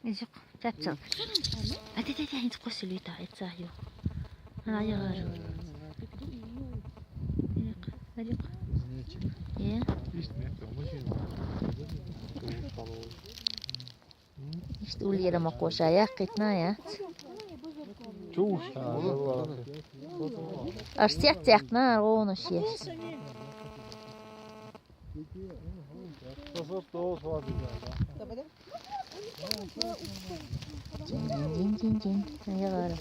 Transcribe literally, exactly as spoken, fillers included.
Изюк, чапчал. Ати, ати, ати, хинч косилита, эцаю. Ана ягар. Ик, арик. Е. Ишт улира макоша, я китна, я. Чуш. Аш тяк тяк на, роно шеш. Чин, чин, чин, чин. Ягар.